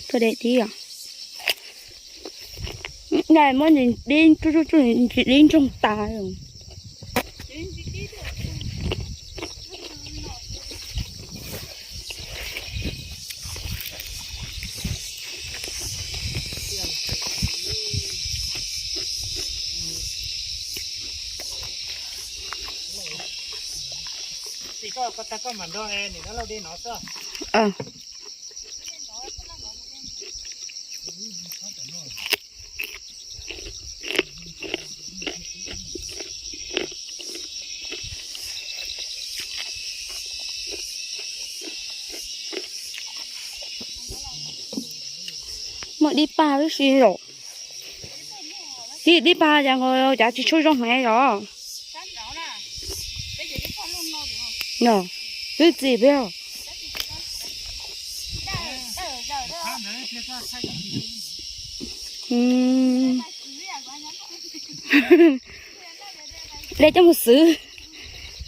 Tuaj de dib os. Naj muab ntsis dib tsuj tsuj tsuj ntsis dib ntsoog tas. Muaj dib pag tib si yom. Dib, dib pag cas nkaus cas tsis tshua zoo heev yom. No, twb txi peb os. De coj mus xwb.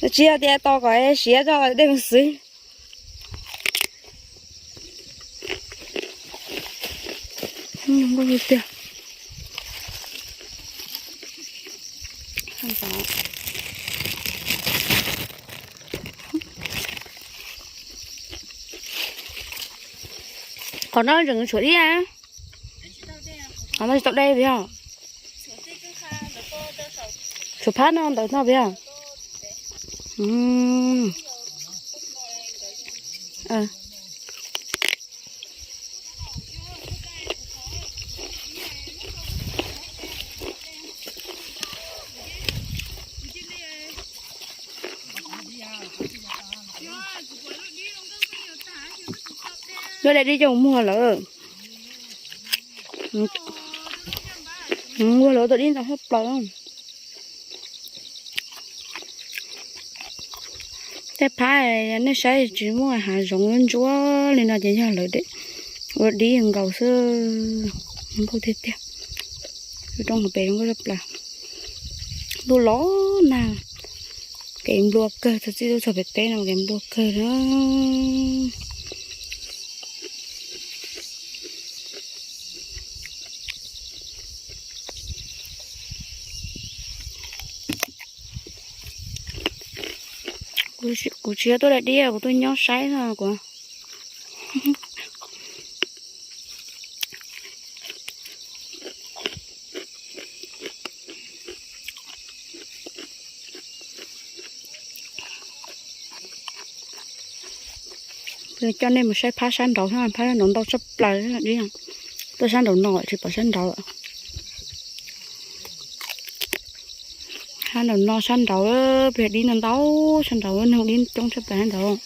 Tsis yog tias tos kom siav tso de mus xwb. Nkauj tiag. Qhov no tseem tshuav dib na. Qhov no tsis tau de yog. Tshuav phab no ntawm no yog. Lub dab dib coj mus muag lawm. Muag lawm tau dib ntau hab plaws. Tej phab nej saib tsis muaj hav zoov ntsuab li no ces yog lawv ua dib nkaus xwb. Nkauj tiag tiag. Lub roob hauv pes zoo nkauj tshaj plaws. Ntuj los nag, kev nplua kawg, txog txij txog pem teb no kev nplua kawg na. Kuv tsis tuaj da dib, kuv tuaj nyob saib no kuv. Coj nej mus saib phab sab nraud, phab nraud ntau tshaj plaws. Tuaj sab nraud no tsis pom sab nraud. Sab nraud no sab nraud, pliag dib no ntau sab nraud, neeg dib coob tshaj plaws sab nraud.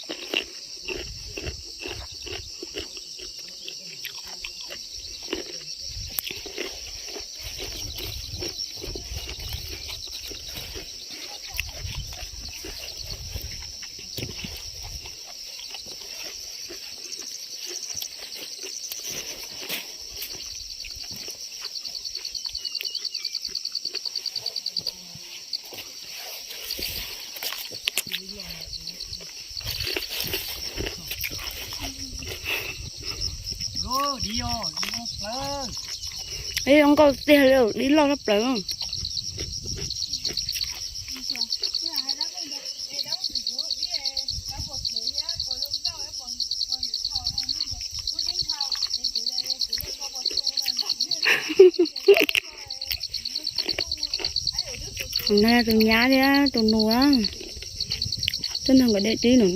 Ib nkauj tiag li, dib loj tshaj plaws. No tus nyab thiab tus nus, tuaj nrog nkawd de dib no.